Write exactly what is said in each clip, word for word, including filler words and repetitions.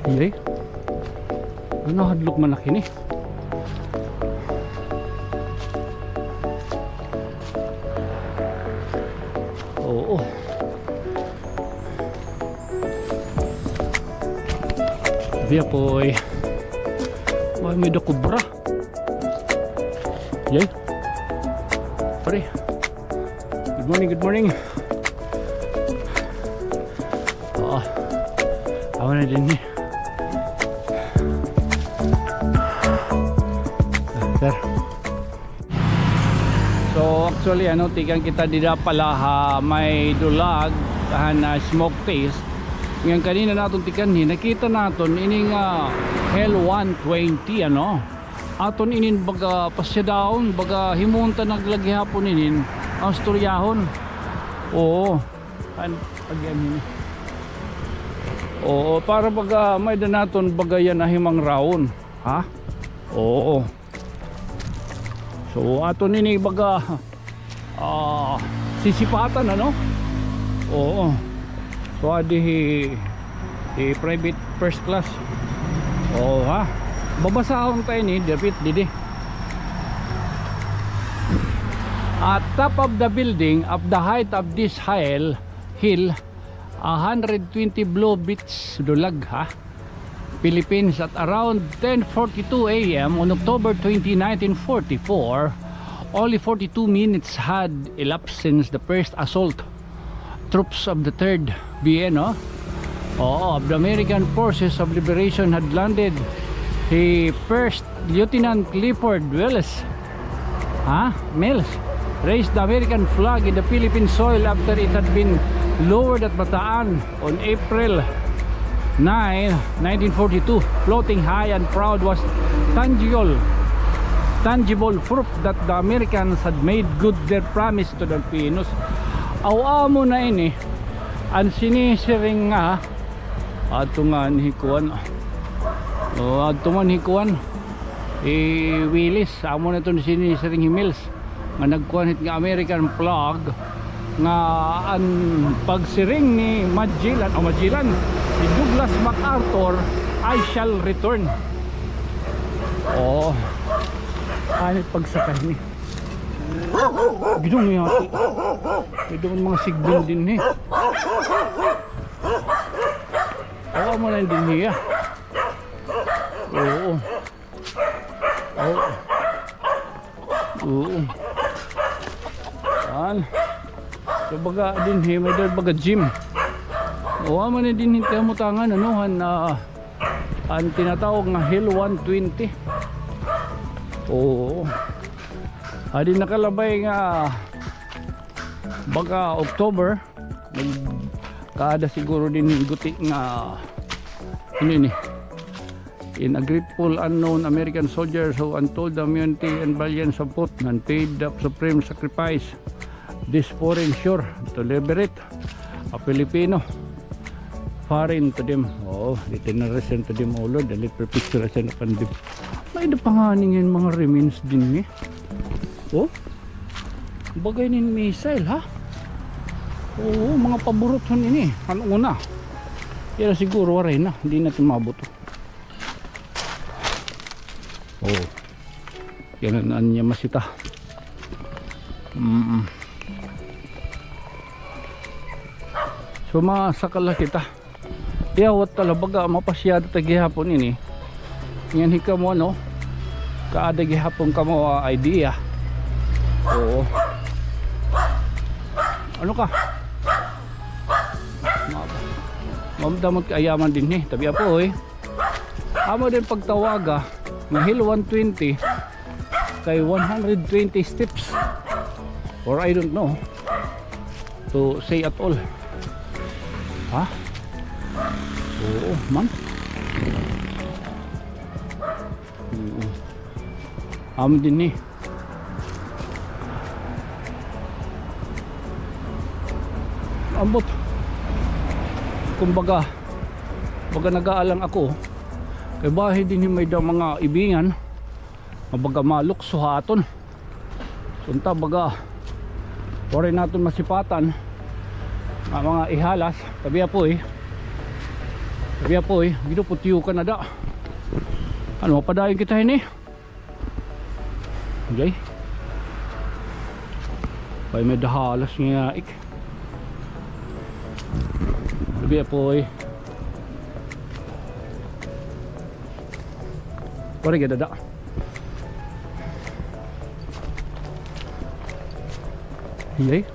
Ay. Ano, hadlok man ak ini. Oo. Biya po, eh. Wala, may da kubra. Yay. Pare. Good morning, good morning. Oo. Awa na dinhi. Ah, sir. So, actually, ano, tikang kita dida pala ha may dulag, han, ah, smoke test. Ngan kanina naton tikanhi, nakita naton ini nga Hill one twenty, ano. Aton inin baga pasyadahon, baga himuon ta na la gihapon inin an istoryahon. Oo. An, again, ini. Oo, para baga may-ada naton baga yana himangrahon. Ha? Oo. So, aton ini baga, ah, sisipatan, ano? Oo. So, adi hi, hi private first class. Oo, ha? Babasahon ta ini, dapit didi. At top of the building, of the height of this hill, hill, a hundred twenty Blue Beach Dulag, ha? Philippines at around ten forty-two a m on October twenty, nineteen forty-four, only forty-two minutes had elapsed since the first assault. Troops of the Third B N, oh? Oo, of the American Forces of Liberation had landed. The first Lieutenant Clifford Willis, ha? Mills, raised the American flag in the Philippine soil after it had been lowered at Bataan on April nine, nineteen forty-two. Floating high and proud was tangible, tangible proof that the Americans had made good their promise to the Filipinos. Aw, amo na ini an sinisiring nga Adto nga ni kuan. O, adto man hi kuan. Hi Willis, amo na iton sinisiring hi Mills nga nagkuan hit nga American flag nga an pagsiring ni Magellan, o Magellan, ni Douglas MacArthur, "I shall return." O. Ano it pagsakay ni? Gidong yati. Gidong mga sigbin dinhi. Awa mo na dinhi, ah. Oo. Oo. Oo. Yan. So, baga dinhi, may-ada baga gym. Awa mo na dinhi, kaya mo tangan, ano, han, ah, an tinatawag nga Hill one twenty. Oo. Adi nakalabay nga baga October, nagkaada siguro dinhi hin guti nga, ano ini? In a grateful unknown American soldiers who untold the immunity and valiance of both men paid the supreme sacrifice this foreign shore to liberate a Filipino. Foreign to them. Oo, dito na reason to them, oh Lord, and it perpetuation upon them. May-ada pa ngani ngay-an mga remains dinhi. Oh? Bagay nin missile, ha? Oo, mga paborot han ini. Ano una? Yana siguro, waray na. Di na tumabot. Oh. Yana an iya masita. Mm. So, masaka la kita. Iyawat ta la baga, mapasyada ta gihapon ini. Ngan hikamo, ano, kaada gihapon kamo, ah, idea. Oo. Ano ka? Ma-, mamdamot kay ayaman dinhi. Tabi apo, eh. Amo din pagtawaga nga Hill one twenty kay one hundred twenty steps. Or I don't know to say at all. Ha? Oo, man. Oo. Amo dinhi. Ambot. Kumbaga, baga nag-aalang ako. Kay bahin dinhi may-ada mga ibingan nga baga malukso ha aton. Unta baga, waray naton masipatan nga mga ihalas, tabi apoy. Biya, Poy, gidupot yukan na da. Ano, mapadayon kita hini? Jay? Ay, may dahalas nga ik. Biya, Poy. Pare ka dada. Yay.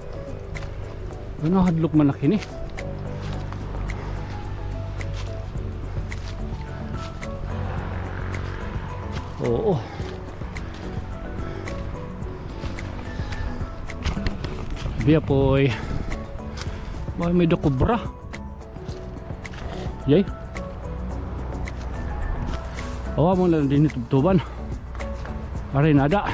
Ano, hadlok man na kini. Oo. Biya, Poy. May, may dakubra. Yay. Awa mo na dinhi tubtuban. Aray, nada.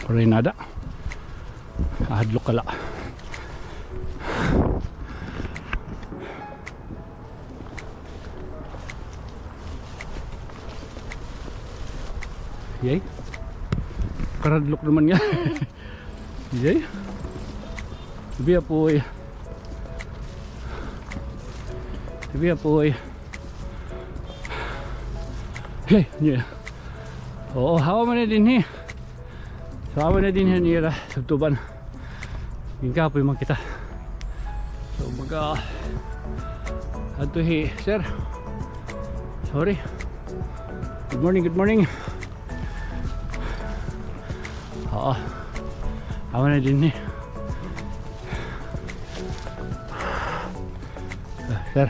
Aray, nada. Ahadlok ka la. Yay. Karadlok naman nga. Yay. Biya, Poy. Biya, Poy. Hey, yeah. Oo, hawa man na dinhi. So, hawa na dinhi an ira tubtuban. Ginkapoy man kita. So, baga, adto hi sir. Sorry. Good morning, good morning. Oo. Hawa na dinhi. Ah, sir.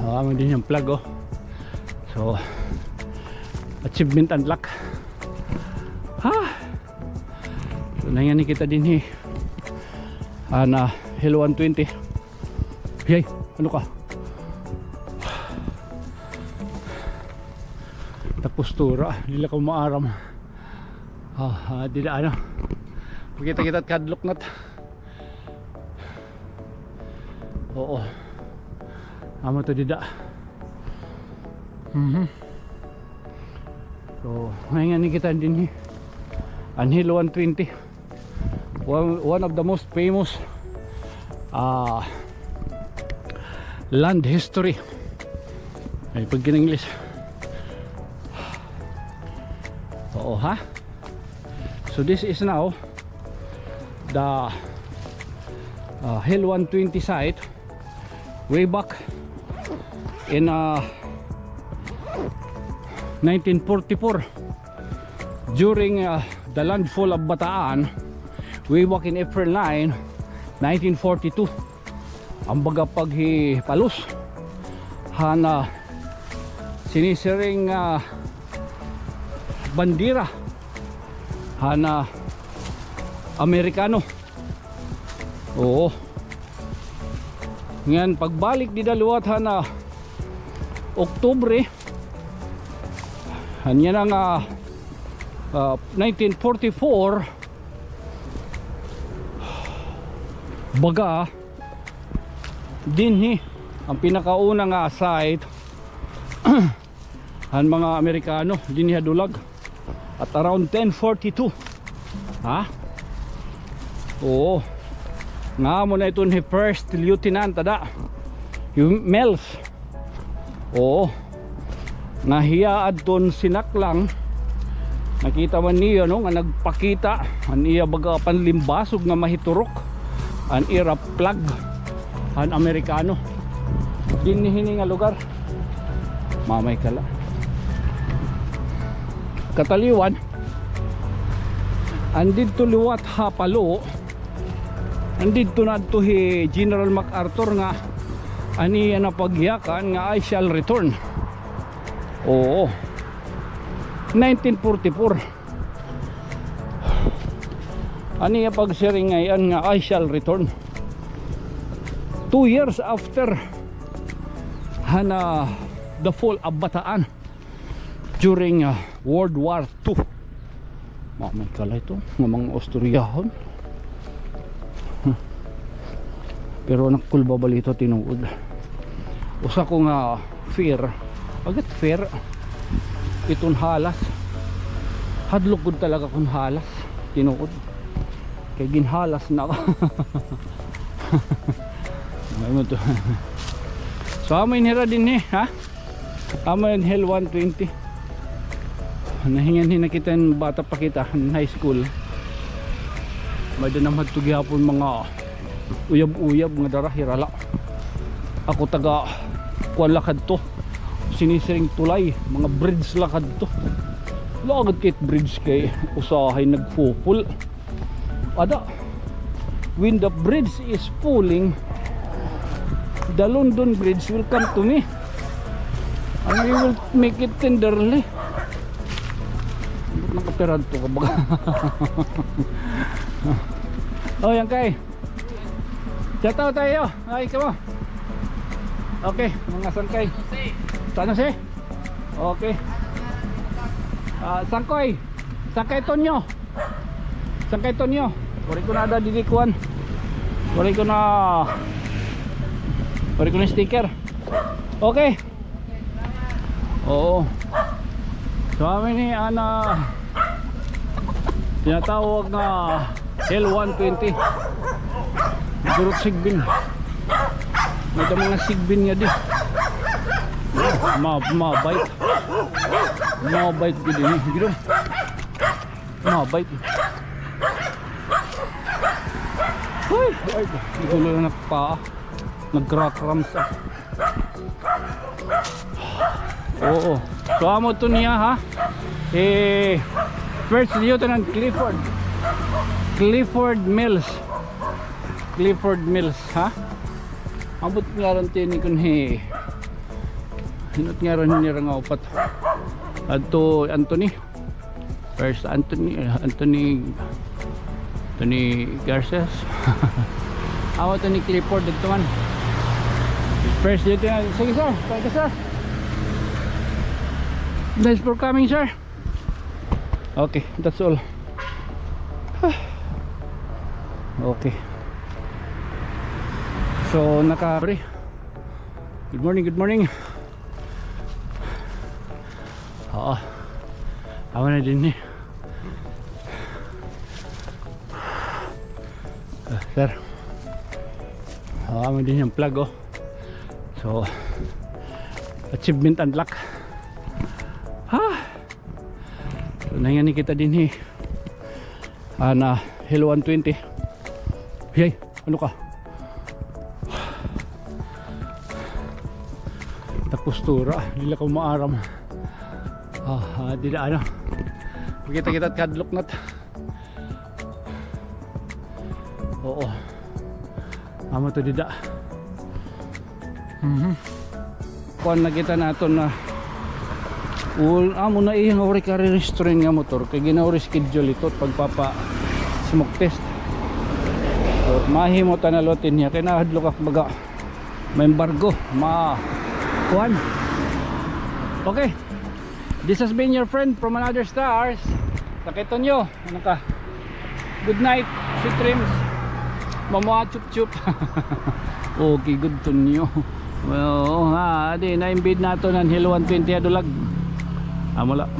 Hawa man dinhi an flag, oh. So, achievement unlock. Ha? So, nahinga ni kita dinhi. Ana, Hill one twenty. Yay, ano ka? Tapos tura, dili ko maaram. Ah, ah, dida, ano. Pakita kita kadlok ngat. Oo. Amo to dida. Mhm. So, ngayon nga ni kita dinhi. An Hill one twenty. One, one of the most famous, ah, land history. Ay, pag in English. Oo, ha? So this is now the, uh, Hill one twenty site. Way back in, uh, nineteen forty-four, during, uh, the landfall of Bataan, way back in April nine, nineteen forty-two, an baga paghipalos han, ah, sinisiring, ah, bandera han, ah, Amerikano. Oo. Ngan pagbalik dida liwat han, ah, Oktubre, han yana nga, ah, nineteen forty-four, baga, dinhi an pinakauna nga site han mga Amerikano dinhi ha Dulag at around ten forty-two. Ha? Oo. Nga amo na iton hi First Lieutenant, ada, hi Mills. Oo. Nga hiya adton sinaklang, nakita man niyo, no, nga nagpakita an iya baga panlimbasog nga mahiturok an ira flag han Amerikano. Dinhi hini nga lugar. Mamay kala. Kataliwan, an didto liwat ha Palo, an didto na adto hi General MacArthur nga an iya napagyakan nga "I shall return." Oo. Nineteen forty-four. An iya pagsiring ngay-an nga "I shall return." Two years after han, ah, the fall of Bataan during, ah, World War Two. Mamay kala ito nga mga Austria hon. Pero nakul ba balita tinuod. Usa ko nga fear. Agat fear. Iton halas. Hadlok gud talaga kon halas. Tinuod. Kay ginhalas na ako. May mo to. So, amo ini hira dinhi, ha? Amo ini Hill one twenty. Nahinganhi na kita hin bata pa kita, hin high school. May-ada namon hadto gihapon mga uyab-uyab nga dara, hira la. Ako taga kuan la kadto. Sinisiring tulay, mga bridge la kadto. Lagad kay it bridge kay usahay nagpupul. Ada. When the bridge is falling, the London Bridge will come to me. And we will make it tenderly. Nakapirad to ka baga. Oh, yan kay. Shout out tayo. Ay, kamo. Okay, mga sangkay. San Jose? Okay. Ah, sangkoy. Sangkay Tonyo. Sangkay Tonyo. Waray ko na ada didi kuan. Waray ko na, waray ko na sticker. Okay. Oo. So, amo ini an tinatawag nga Hill one twenty. Durot sigbin. May-ada mga sigbin nga di. Ma, ma-bike. Ma-bike gid ini. Gid. Ma-bike. Uy, ay, ito na nagpa-, nag-crack rams, ah. Oo. So, amo to niya, ha? Eh, First Lieutenant Clifford. Clifford Mills. Clifford Mills, ha? Ambot ngaran tini kunhi. Hin-o it ngaran nira nga upat? Adto Anthony. First Anthony, uh, Anthony, Anthony Garces. Amo Anthony Clifford didto man. First Lieutenant. Sige, sir. Thank you, sir. Thanks for coming, sir. Okay, that's all. Okay. So, naka-, good morning, good morning. Oo. Amo na dinhi. Ah, sir. Oo, amo dinhi an flag, oh. So, achievement unlock. Ha? So, nahingan ni kita dinhi. An Hill one twenty. Yay! Ano ka? Tapos tura, dili ko maaram. Ah, ah, dida ano. Makita kita kadlok nat. Oo. Amo to dida. Mhm. Kuan na kita naton na. Ul-, amo na iya nga waray ka-re-register nga motor kay gina-reschedule ito pagpapa-smoke test. So, mahimo ta na lotin niya kay nahadlok ak baga ma-embargo, ma-, kuan. Okay. This has been your friend from another stars. Sangkay Tonyo. Ano ka? Good night, sweet dreams. Mamuha chup chup. Okay, good to you. Well, ha, di na-invade naton an Hill one twenty ha dulag. Amo la.